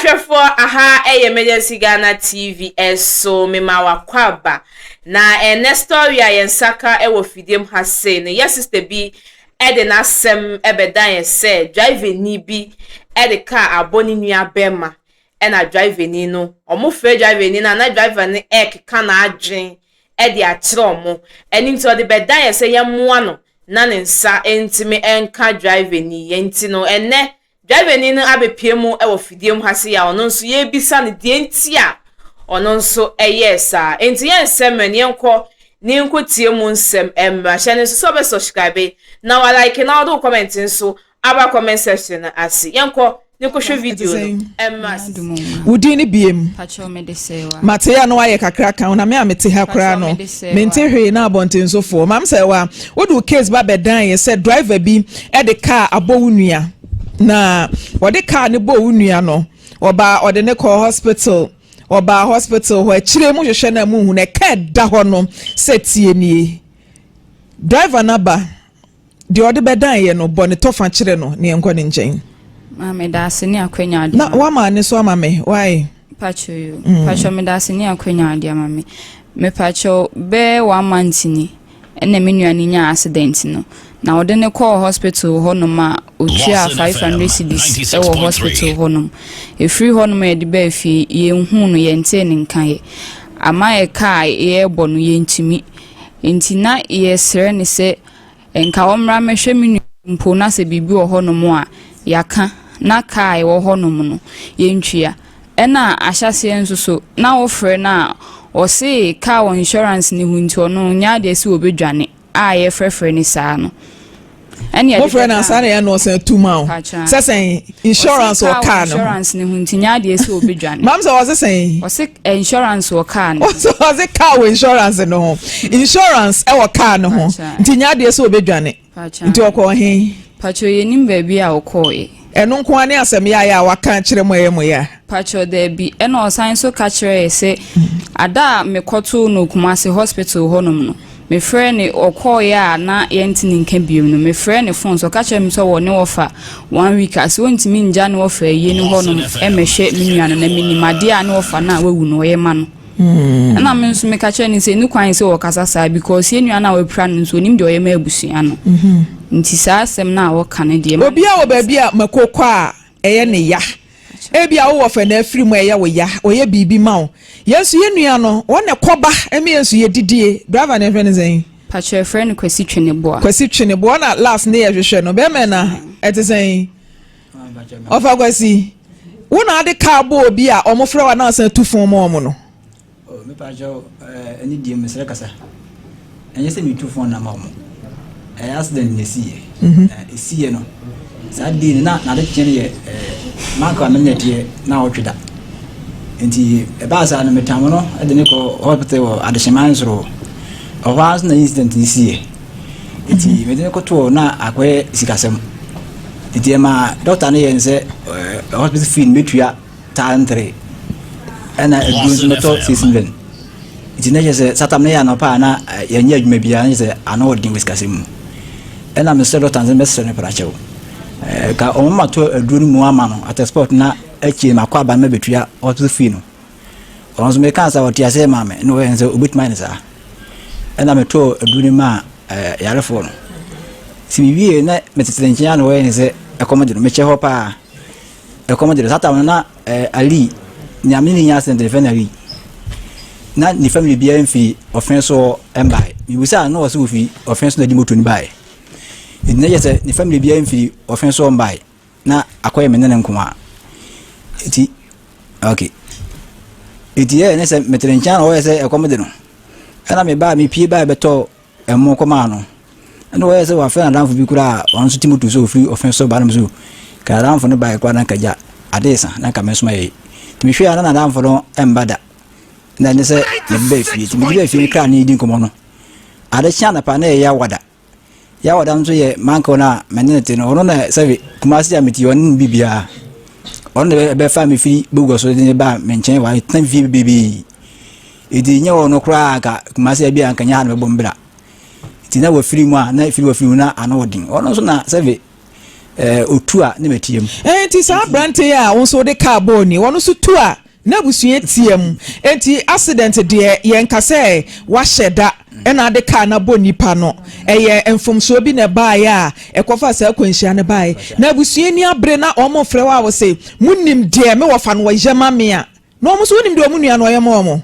Ahwɛfoɔ, aha ɛyɛ Emergency Ghana TV ɛso. Mema wakɔ aba na ɛnɛ story a yɛn nsa ka ɛwɔ fidie mu ha sei no, yɛ sister bi ɛde n'asɛm ɛbɛdan yɛ sɛ driver ni bi ɛde car abɔ ne nua bɛrima, ɛna driver ni no, ɔmo frɛ driver ni no a, na driver no ɛɛkeka n'adwen ɛde akyerɛ ɔmo. Ɛne nti ɔde bɛdan yɛ sɛ yɛmmoa no na ne nsa ntumi ɛnka driver ni yɛn. Nti no, ɛnɛ driver ni no abɛpie mu ɛwɔ fidie mu ha sei a ɔno nso yɛrebisa no deɛ nti a ɔno nso ɛyɛɛ saa. Nti yɛn nsɛm mɛ ne yɛnkɔ ne nkotie mu nsɛm mmra. Hyɛ no nso sɛ ɔbɛ subscribe na wa like na ɔde wo comment nso aba comment section no ase. Yɛnkɔ ne nkɔhwɛ video no mmra sisi. Wo din ne biem? Pacho, mede sɛ wa. Mate a na wayɛ kakra ka ho na me a mete ha koraa no, mente hwee na abɔntensofoɔ mam sɛ wa wode wo case ba bɛdan yɛ sɛ driver bi de car abɔ wo nua, na wɔde car ne bɔ wo nua no, ɔbaa ɔde ne kɔ hospital. Ɔbaa hospital hɔ akyire mu hwehwɛ no a muhu no, ɛka ɛda hɔ no sɛ tie nie, driver no aba deɛ ɔde bɛdan yɛ no, bɔ ne tɔfa kyerɛ no ne yɛnkɔ ne nkyɛn. Maame, da ase ne akwanya ade. Na wama ne so ama me why? Pacho yo. Pacho, me da ase ne akwanya ade ama me. Me pacho, bɛɛ one month ni ɛna me nua no nya accident no. Na ɔde ne kɔɔ hospital hɔnom a otua 500 cedis ɛwɔ hospital hɔnom. Ɛfiri hɔnom a yɛde baa fie, yɛnhu no, yɛntee ne nka yɛ. Ama yɛ kaa yɛrebɔ no, yɛntumi. Nti na yɛsrɛ ne sɛ nka ɔmmra mmɛhwɛ me nua mpo, na sɛ biribi wɔ hɔnom a yɛaka na kaa ɛwɔ hɔnom no yɛntua. Ɛna ahyɛseɛ nso so na wofrɛ no a, ɔse kaa wɔ insurance ne ho, nti ɔno nyɛ adeɛ sɛ wɔbɛdwane a yɛfrɛfrɛ ne saa no. Ɛne yɛde Wofrɛ no bɛka- ansa na yɛ no ɔsɛn tu ma wo. Pacha. Sɛ sɛn insurance Ɔse wɔ car no ho? Insurance ne ho, nti nyɛ adeɛ sɛ wɔbɛdwane. Mam sɛ ɔse sɛn? Ɔse insurance wɔ kaa no ho. Ɔse car wɔ insurance no ho, insurance ɛwɔ car no ho. Pacha. Nti nyɛ adeɛ sɛ wɔbɛdwane. Pacha. Nti ɔkɔ he? Pacho, yɛnim baabi a ɔkɔɔɛ. Ɛno nko ara ne asɛm yɛ ayɛ a waka kyerɛ mo ɛyɛ mo yɛ a? Pacho, daabi. Ɛna ɔsan so ka kyerɛ yɛ sɛ ada a mekɔtoo no Kumase hospital hɔnom no, mefrɛ ne ɔkɔɔeɛ a na yɛnte ne nka biom no, mefrɛ ne phone so, ɔka kyerɛ me sɛ wɔ ne wɔfa one week ase, wɔntumi ngya ne wɔfa ayie no hɔnom ɛmɛhwɛ me nua no, na menim adeɛ a ne wɔfa no a wawu no ɔyɛ ma no. Ɛna me nso meka kyerɛ ne sɛ ne kwan sɛ wɔkasa saa, because yɛn nua no a wapira no nso, onim deɛ ɔyɛ ma abusua no. Nti saa asɛm no a wɔka no deɛ Obiara wɔ baabi a mako kɔ a ɛyɛ ne ya. Ebi a wowɔ fɛ na afiri mu a ɛyɛ wo ya, ɔyɛ biribi ma wo. Yɛn nso yɛn nua no, wɔn na ɛkɔba ɛmi yɛn nso yɛdidie. Driver ne fɛ ne sɛn? Pacho, ɛfrɛ no Kwasi Tweneboa. Kwasi Tweneboa na last ne yɛ hwehwɛ no. Bɛrima na ɛte sɛn? Ɔfa Kwasi, wo na ade kaa bɔ obi a ɔmo frɛ wa na ɔsan tu fon ma ɔmo no? Mepakyɛw, ɛne deɛ mesrɛ kasa. Ɛnyɛ sɛ metu fon na ma ɔmo. Ɛyɛ accident na ɛsiiɛ. Na ɛsiiɛ no, saa day no na n'ade kyeɛ no yɛ manka a mene teɛ na ɔtwe da. Nti ɛbaa saa no, metam no de ne kɔ hospital wɔ Adehyeman soro. Ɛhɔ ara nso na incident no siiɛ. Nti mede ne kɔtoo na akɔyɛ sikasɛm. Nti ɛma doctor no yɛ ne sɛ hospital fee no mɛtua 1,300, ɛna aduro nso mɛtɔ 6 million. Nti na kyerɛ sɛ satam no yɛ anɔpa a na yɛnyɛ adwuma biara, na kyerɛ sɛ ano ɔden wɔ sikasɛm mu. Ɛna mesrɛ doctor no sɛ mɛsrɛ no prakyɛw, ka ɔmo ma to aduro no mu ama no at a spot, na akyire makɔ aba no mɛbɛtua hospital fee no. Ɔno nso meka sɛ ɔte aseɛ maa me na ɔyɛ sɛ obɛtumi ayɛ no saa. Ɛna metɔɔ aduro no maa yarefoɔ no. Sɛ mewie na metete ne nkyɛn a, na ɔyɛ ne sɛ ɛkɔm de no. Mekyɛ hɔ paa, ɛkɔm de no. Saa tam no na Ali nea me ne nya accident no, fɛ no Ali, na ne family biara mfiri ɔfɛn so mbae. Mebusa na ɔsɛ wɔfiri ɔfɛn so na de moto no bae. Nti na yɛ sɛ ne family biara mfiri ɔfɛn so mbae, na akɔyɛ me ne ne nko a. Nti okay, nti yɛ ne sɛ metere nkyɛn na ɔyɛ sɛ ɛkɔm de no. Ɛna mebaa, mepie baa bɛtɔ ɛmo kɔmaa no. Ɛna wɔyɛ sɛ wafɛ n'adamfo bi koraa a ɔno nso te moto so ofiri ɔfɛn so ba no so ka n'adamfo no baeɛ koraa na nka gya ade sa na nka me nso mayɛ. Nti mehwɛ a, na n'adamfo no mba da. Na ɛne sɛ mede baa fie. Nti mede baa fie no kra ne di nkɔmmɔ no, ade kye anapa na ɛyɛ yawada. Yawada nso yɛ mankaw no a mene ne te no. Ɔno na sɛbe Kumase a mete, ɔne ne biribiara. Ɔno na ɛbɛfa me firi Bogor so de ne ba me nkyɛn wɔ tena fie bebree. Nti nyɛ ɔno koraa anka Kumase bi a anka nyɛ ha na mɛbɔ mbra. Nti na wafiri mu a na firi wafiri mu na ano ɔden. Ɔno nso na sɛbe Ɛɛ otu a ne mɛteɛ mu. Enti saa aberante yi a wo nso wode kaa bɔɔ ni, ɔno nso tu a n'abusua teɛ mu. Enti accident deɛ yɛnka sɛ wahyɛ da ɛna ade kaa no abɔ nipa no. Ɛyɛ mfomsoɔ bi na ɛbaeɛ a ɛkɔfa saa akwanhyia no baeɛ. Na abusua ani abere na wɔn frɛ wo a wo se monim deɛ me wɔfa no ɔyɛ ma me a. Na wɔn nso wonim deɛ wɔn nua no ɔyɛ ma wɔn.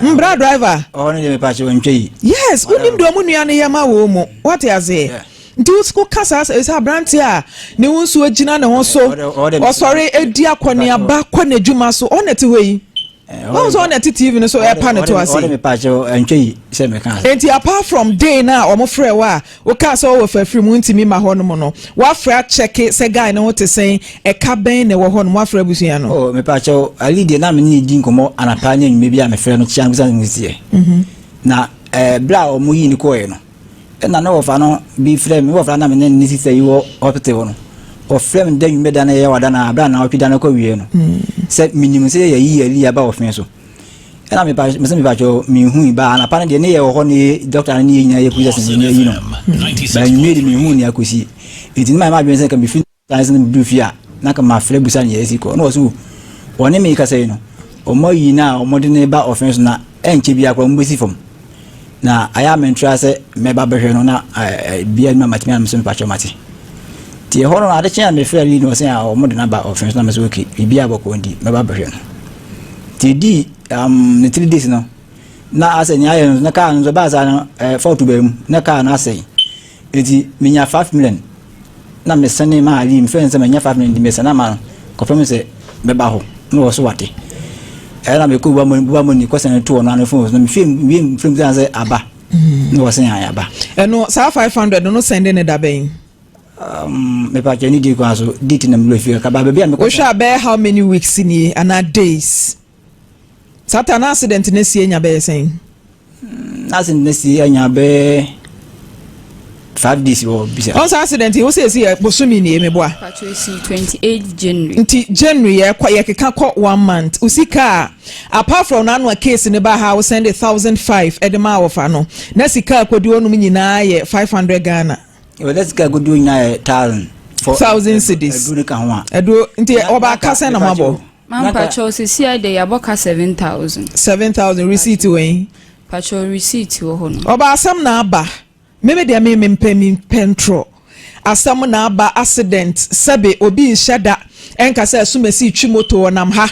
Mbra driver. Ɔhɔ no deɛ mepa kyɛw ntwa yi. Yes, wonim deɛ wɔn nua no yɛ ma wɔn mu. Wate aseɛ? Nti wo ka saa sɛ sɛ aberante a ne ho nsuo gyina ne ho so, ɔsɔre di akɔneaba kɔ n'adwuma so, ɔna te hɔ yi. Wɔn nso ɔna te TV no so ɛpa ne to ase. Ɔde mepa kyɛw ntwa yi sɛ meka. Nti apart from day na wɔn frɛ wo a wokaa sɛ wɔwɔ fafiri mu ntumi ma hɔ nom no, wafrɛ akyɛke sɛ guy ne ho te sɛn, ɛka bɛn na ɛwɔ hɔ nom, wafrɛ abusua no. Oh, mepa kyɛw, Ali deɛ na me ne di nkɔmmɔ anapa ne anwummerɛ bi a mefrɛ no kyea no bisa ne ho teɛ. Na ɛɛ berɛ a wɔn yii no kɔɔɛ no, ɛna ne wɔfa no bi frɛ me, wɔfa na me ne ne sista yi wɔ hospital hɔ no, ɔfrɛ me da anwummerɛ da no yɛ wada no a, berɛ a naawɔtwe da no kɔ wieɛ no, sɛ menim sɛ yɛyi Ali aba wɔ fe so. Ɛna mepa mesɛ mepa kyɛw menhui ba anapa no deɛ ne yɛ wɔ hɔ ne dɔkta no ne yɛ nyinaa yɛ process ne yɛ yi no. Ba anwummerɛ de menhu ne akɔsi. Nti ne ma yɛ m'adwene sɛ nka mefi Saa nso na meduru fie a, na anka mafrɛ bisa nea asi kɔ. Na ɔse o, wɔne me rekasa yi no, wɔayi no a wɔde no reba ɔfe so na ɛnkyɛ biara koraa wɔbɛsi fam. Na ayɛ a mentra sɛ mɛba bɛhwɛ no na bia no matumi anam so mepakyɛ mate. Nti ɛhɔ no ade kye a mefrɛ yi no ɔse a wɔde no aba ɔfe so na mesɛ okay, biribiara bɔkɔɔ nti mɛba bɛhwɛ no. Nti ɛdii ne 3 days no, na asɛ nea ayɛ no na kaa no nso ɛbaa saa no fault baa mu na kaa no asɛe. Nti menya 5 million na mesɛne maa Ali, mefrɛ no sɛ manya 5 million nti mesɛne ama no kɔpem sɛ mɛba hɔ na wɔ so wate. Ɛna mekɔ Buba Money kɔsɛne to ɔno ano phone so na mefie wie mfrɛ mu sɛ aba na wɔsɛn ayɛ aba. Ɛno saa 500 no sɛnde ne da bɛn? Mepa kyɛ ne di kwan so date na mewura fie kaba baabi a mekɔ. Wohwɛ a bɛyɛ how many weeks nie anaa days? Saa ta na accident no si anya bɛyɛ sɛn? Accident no si anya bɛyɛ 5 days wɔ bisa. Ɔn sɛ accident yi wo sɛ esi yɛ bosome nie meboa. Patro esi 28 January. Nti January yɛ kɔ yɛ keka kɔ one month. Wo sika a apart from n'ano a case ne ba ha wo send 1,500 ɛde maa wɔfa no na sika a kɔdi hɔnom nyinaa yɛ 500 Ghana. Ɛwɔ sika a kɔdi hɔ nyinaa yɛ 1,000. 1,000 cedis. Ɛduro ne ka ho a. Ɛduro nti ɔba aka sɛn na mo abɔ. Mampacho sisi a de yɛabɔ ka 7,000. 7,000 receipt wɔ yi. Pacho receipt wɔ hɔ no. Ɔba asɛm na aba. Meme deɛ me mempɛ mi mpɛ ntorɔ. Asɛm na aba, accident sɛbe obi nhyɛ da ɛnka sɛ asumasi twi moto ɔnam ha.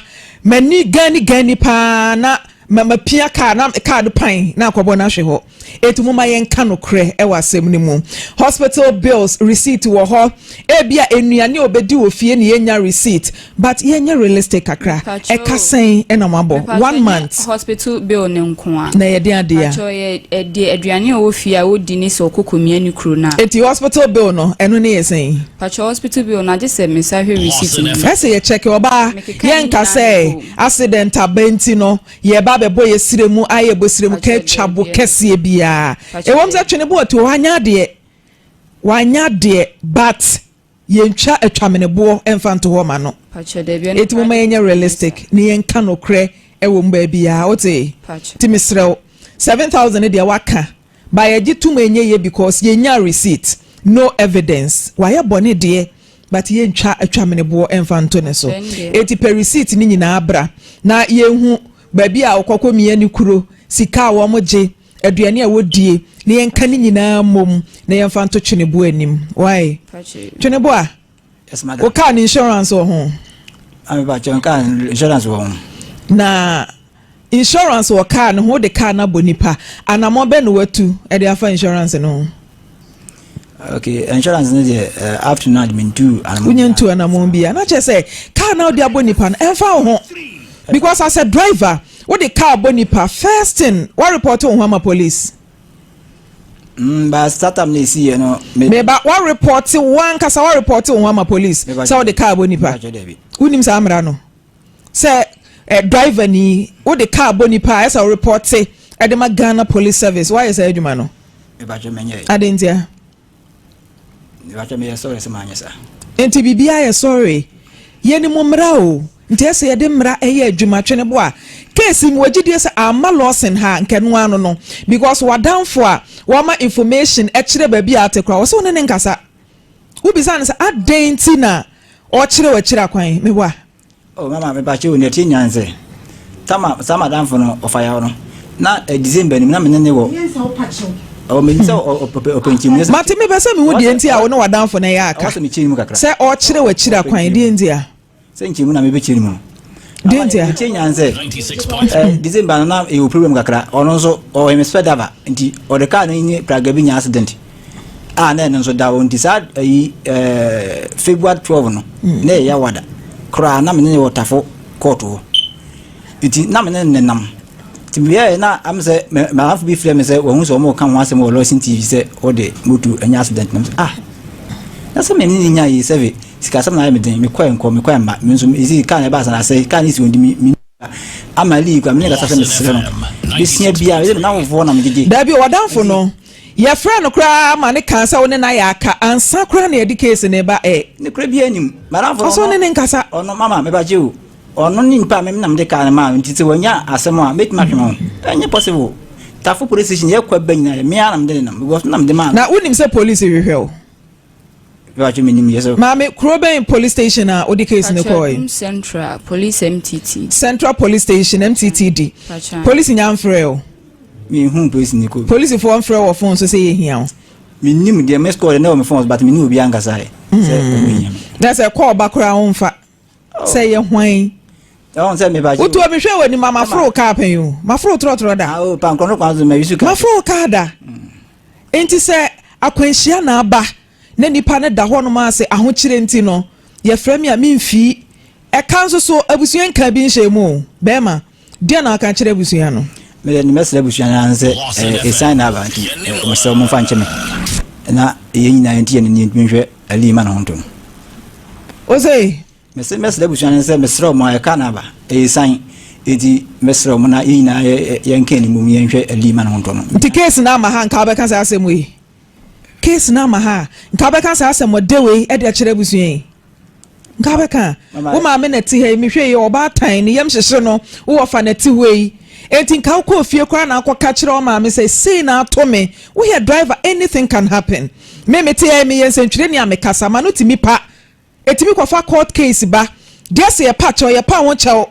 M'ani gani gani paa na ma mapia kaa na kaa no pan na akɔbɔ no ahwe hɔ. Eti mo ma yɛnka nokorɛ ɛwɔ asɛm no mu. Hospital bills receipt wɔ hɔ. Ebia nnuane a obedi wɔ fie ne yɛnya receipt, but yɛnyɛ realistic kakra. Ɛka sɛn ɛna mo abɔ one month? Hospital bill ne nko a. Na yɛde adeɛ a. Pacho yɛ ɛde aduane a ɔwɔ fie a ɔdi ne sɛ ɔkɔ komia ne kuro no a. Eti hospital bill no ɛno ne yɛ sɛn? Pacho hospital bill no agye sɛ me nsa hwɛ receipt no. Ɛsɛ yɛ check ɔbaa yɛnka sɛ accident aba nti no yɛba abɛbɔ yɛ sire mu ayɛ bɔ sire mu ka atwa bo kɛseɛ biara. Ɛwɔm sɛ twene bo atu hɔ anya adeɛ wanya adeɛ, but yɛntwa atwameneboɔ mfa nto hɔ ma no. Eti mo ma yɛnyɛ realistic ne yɛnka nokorɛ ɛwɔ mu baabiara wote. Nti mesrɛ wo 7,000 deɛ waka ba yɛgye tom ɛnyɛ yie because yɛnya receipt, no evidence. Wayɛ bɔne deɛ, but yɛntwa atwameneboɔ mfa nto ne so. Eti pɛ receipt ne nyinaa bra na yɛnhu baabi a ɔkɔkɔ mia ne kuro, sika a wɔn gye, aduane a wɔdie, na yɛnka ne nyinaa mmom na yɛmfa nto tweneboɔ anim. Why tweneboɔ a Yes, madam. Wo car ne insurance wɔ ho? Mepa kyɛw, car insurance wɔ ho. Na insurance wɔ car no ho, wode car no abɔ nipa, anammɔ bɛ na watu ɛde afa insurance no ho? Okay, insurance no deɛ up to now mentu anammɔ. Wonya ntu anammɔ bi a na kyerɛ sɛ car na wode abɔ nipa no ɛmfa wo ho, because as a driver wode car bɔ nipa, first thing wa report wo ho ama police. Ba start up na esi yɛ no. Meba wa report wo ankasa, wa report wo ho ama police sɛ wode car bɔ nipa? Wonim saa mmara no sɛ driver ni wode car bɔ nipa a ɛsɛ wo report ɛde ma Ghana Police Service? Woayɛ saa adwuma no? Mepa kyɛw, menyɛ. Ade ntia? Mepa kyɛw, meyɛ sorry sɛ maanyɛ saa. Nti biribiara yɛ sorry. Yɛnim mmara o, nti ɛsɛ yɛde mmara ɛyɛ adwuma. Twene bo a case mu wɔgyidie sɛ amma Lawson ha nkɛno ano no because wadamfo a wɔma information ɛkyerɛ baabi a ate koraa wɔ sɛ wo ne ne nkasa. Wobisa no sɛ adɛn nti na ɔkyerɛ w'akyiri akwan? Meboa. Oh mama mepakyɛ o nea ɛteɛ nyinaa ne sɛ tama saa madamfo no ɔfa yaw no na eh, December nim na me ne ne wɔ ɔ menim sɛ ɔpɛ ɔpɛ nkyɛmu nyɛ sɛ Mate mepɛ sɛ mehu deɛ nti a wo ne w'adamfo no yɛ aka ɛwɔ sɛ mekyerɛ mu kakra sɛ ɔkyerɛ w'akyiri akwan deɛ nti a. Sɛ nkyɛmu na mebɛkyerɛ no mu no Deɛ nti a. Mekyerɛ nyinaa ne sɛ eh, December no na ɛwɔ program kakra ɔno nso ɔyɛ me spare driver nti ɔde kaa no nye praga bi nya accident a na ɛno nso da hɔ nti saa ayi ɛɛ February 12 no hmm. na ɛyɛ wada koraa na mene ne wɔ tafo court hɔ nti na mene ne nam nti meyɛɛ na am sɛ madamfo bi frɛ me sɛ wahu sɛ ɔmo ka ho asɛm wɔ Lawson TV sɛ ɔde moto anya accident nam sɛ ah na sɛ mene ne nya yi sɛve sikasɛm na ayɛ me den mekɔɛ nkɔ mekɔɛ mma me nso ɛsi kaa na ɛbaa sɛ na asɛe kaa ne si wɔn di me Ama Lee kura me ne kasa sɛ mesrɛ no. Besia biara, mede me nnamfofoɔ na megyegye. Dabi, w'adamfo no, yɛfrɛɛ no koraa ma no kaa sɛ wo ne no ayɛ aka ansa koraa na yɛde case no reba ɛ. Nokorɛ biara nnim. M'adamfo no, Ɔse wo ne no nkasa. Ɔno, mama, mebagye o. Ɔno ne nipa a me na mede kaa no maa no, nti sɛ wanya asɛm a, mɛtumi atwe me ho. Ɛnyɛ possible. Tafo police station, yɛkɔ ba nyinaa, me ara na mede no nam, because me na mede maa no. Na wonim sɛ police hwehwɛ wo? Maame, kuro bɛn police station na wode case no kɔɔe? Central Police MTT. Central Police Station MTTD. Police nya mfrɛ o. Mehu police ni ko. Polisifoɔ mfrɛ wɔ phone so sɛ yɛhia wo. Menim deɛ me score deɛ na wɔ me phone so but menim obi ankasa ɛ. Sɛ ɔmo hia me. Na sɛ kɔɔ ba koraa wo mfa. Sɛ yɛ hwan. Wotu omi hwɛ wɔ anim a maforo kaa pɛn o. Maforo trɔtrɔ da. Ah, maforo kaa da. Nti sɛ akwanhyia na aba na nipa no da hɔnom a sɛ ahokyerɛ nti no yɛfrɛ me a memfii. Ɛka nso so abusua nka bi nhyɛ mu o. Bɛrima, deɛ na aka kyerɛ abusua no? Mede ne mɛsrɛ abusua no ara sɛ ɛsiane na aba nti mesrɛ mo mfa nkyɛ me na yɛn nyinaa yɛnti yɛn ani ntumi nhwɛ Ali ma ne ho nto no. Ose. Mese mɛsrɛ abusua no sɛ mesrɛ wɔn a ɛka no aba ɛyɛ san eti mɛsrɛ wɔn na yɛn nyinaa yɛnka anim mu yɛnhwɛ Ali ma ne ho ntɔ no. Nti case no ama ha nka wobɛka saa asɛm wei? Case no ama ha nka wobɛka saa asɛm ɔdɛ wei de akyerɛ abusua yi? Nka wobɛka? Wo maame na ɛte ha yi mehwɛ yi ɔbaatan ne yam hyehye no wo wɔfa na ɛte hɔ yi enti nka wokɔɔ fie koraa na akɔka kyerɛ wo maame sɛ sei na ato me woyɛ driver anything can happen me mete ha yi meyɛ nsɛntwerɛni a mekasa ma no tumi pa Ɛtumi kɔfa court case ba. Deɛ sɛ yɛpa kyɛw, yɛpa ho kyɛw.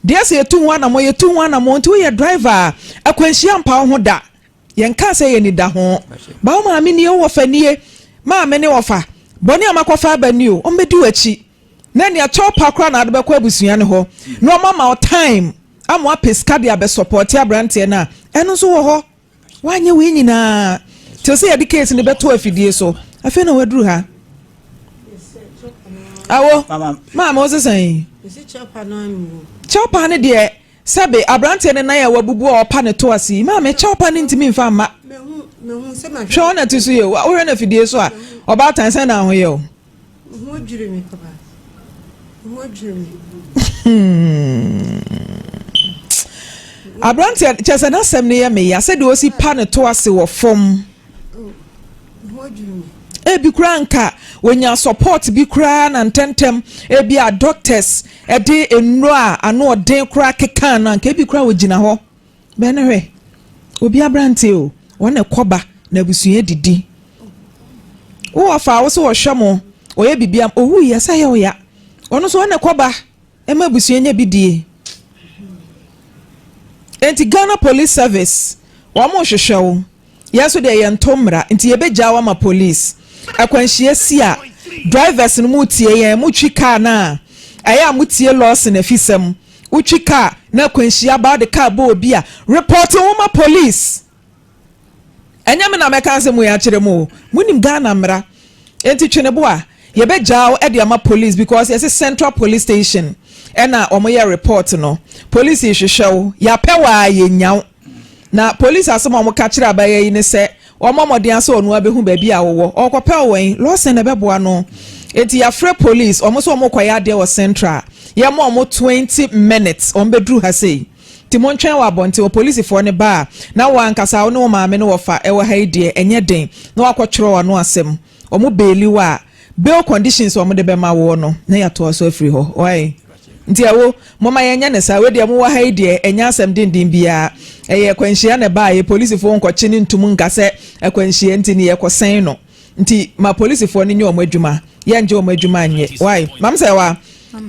Deɛ sɛ yɛtu ho anamɔ, yɛtu ho anamɔ. Nti woyɛ driver a, akwanhyia mpa wo ho da. Yɛnkaa sɛ yɛn ani da ho. Ba wo maame nie, wo wɔfa nie, maame ne wɔfa. Bɔne a makɔfa aba ni o, wɔmmɛdi w'akyi. Na nea kyɛw pa koraa na wode bɛkɔ abusua no hɔ. Na wɔama wo time ama woapɛ sika de abɛsɔpɔte aberanteɛ no a, ɛno nso wɔ hɔ. Wanyɛ wei nyinaa till sɛ yɛde case no bɛto afidie so afei na waduru ha. Awo maame wo sesa yi. Kyɛwpa no deɛ sɛbe aberanteɛ no nan a wabubu a ɔpa ne to ase yi maame kyɛwpa no ntumi nfa mma. Hwɛ ɔna ti so yɛ wohwɛ no afidie so a ɔbaatan sɛn na ahoyɛ o. Me ho adwiri me papa. Me ho adwiri me. Aberanteɛ kyɛ sɛ n'asɛm no yɛ me ya sɛdeɛ ɔsi pa ne to ase wɔ fam. Ebi koraa nka wɔnya support bi koraa na ntɛntɛm ebi a doctors ɛde nnuro a ano ɔden koraa keka no anka ebi koraa wɔgyina hɔ. Bɛn no hwɛ, obi aberanteɛ o, wɔn na ɛkɔ ba na abusua didi. Wo wɔfa a wo so wɔhwɛ mo, wɔyɛ biribi am, owu yɛ sɛ yɛ ɔya. Ɔno nso wɔn na ɛkɔ ba ɛma abusua nya bi die. Enti Ghana Police Service, wɔn rehwehwɛ wo. Yɛn nso deɛ yɛnto mmara nti yɛbɛgyaa wo ama police. Akwanhyia si a, drivers no motie yɛn, motwi car no a, ɛyɛ a motie Lawson afisɛm. Wotwi car na akwanhyia ba wode car bɔ obi a, report wo ma police. Ɛnyɛ me na mɛka asɛm wei akyerɛ mo o, monim Ghana mmara. Enti Tweneboa, yɛbɛgyaa wo de ama police because yɛse Central Police Station ɛna wɔyɛ report no. Police rehwehwɛ wo, yɛapɛ wo a yɛnnya wo. Na police asɛm a wɔka kyerɛ abaayewa yi ne sɛ ɔmmɔ mmɔden ara sɛ ɔno ara bɛhu baabi a wowɔ. Ɔrekɔpɛ wo wɛn? Lawson na ɛbɛboa no. Enti yɛafrɛ police, wɔn nso wɔrekɔyɛ adeɛ wɔ Central. Yɛma wɔn 20 minutes, wɔbɛduru ha sei. Nti montwɛn wɔ abɔnten hɔ, polisifoɔ no ba a, na wo ankasa wo ne wo maame ne wɔfa wɔ ha yi deɛ, ɛnyɛ den na woakɔtwerɛ w'ano asɛm. Wɔn baili wo a, bail conditions a wɔde bɛma woɔ no, na yɛatoa so afiri hɔ. Wai? Nti ɛwo, momma yɛnyɛ no saa. Wei deɛ mowɔ ha yi deɛ, ɛnyɛ asɛm denden biara. Ɛyɛ akwanhyia na ɛbaeɛ, polisifoɔ nkɔkye no ntom nka sɛ akwanhyia nti no yɛkɔsɛn no. Nti ma polisifoɔ no nyɛ wɔn adwuma. Yɛngye wɔn adwuma nyɛ. Wai? Mam sɛ wa,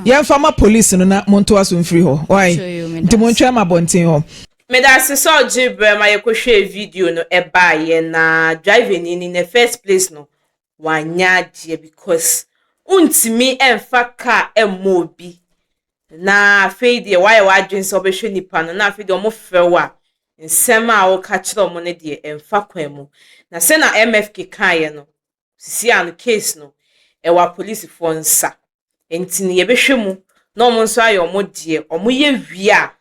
yɛmfa ma polisi no na montoa so mfiri hɔ. Wai? Nti montwɛn ma abɔnten hɔ. Medase sɛ ɔgyee berɛ ma yɛkɔhwɛɛ video no baeɛ na driver ni no in the first place no wanyɛ adeɛ because wontumi mfa car mmɔ obi na afei deɛ wayɛ w'adwene sɛ wobɛhwɛ nipa no na afei deɛ wɔfrɛ wo a nsɛm a woka kyerɛ wɔn no deɛ ɛmfa kwan mu na sɛ na MFK kaeɛ no sisi ano case no ɛwɔ apolisifoɔ nsa nti no yɛbɛhwɛ mu na wɔn nso ayɛ wɔn deɛ wɔyɛ wie a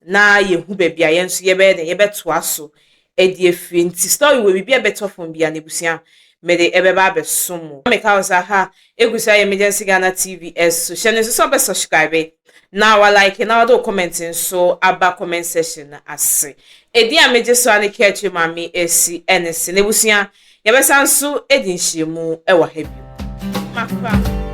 na yɛhu baabi a yɛn nso yɛbɛyɛ dɛn yɛbɛtoa so de afiri nti story wɔ biribi a ɛbɛtɔ fam bia no abusua mede ɛbɛba abɛsom mo. Meka wo sɛ ha egu so ayɛ Emergency Ghana TV ɛso hyɛ no nso sɛ ɔbɛ subscribe na wa like na wɔde wo comment nso aba comment section no ase. Edin a megye so a ne kɛkyɛ maame esi ɛne se na abusua yɛbɛsan nso edi nhyiamu ɛwɔ ha bio. Makra.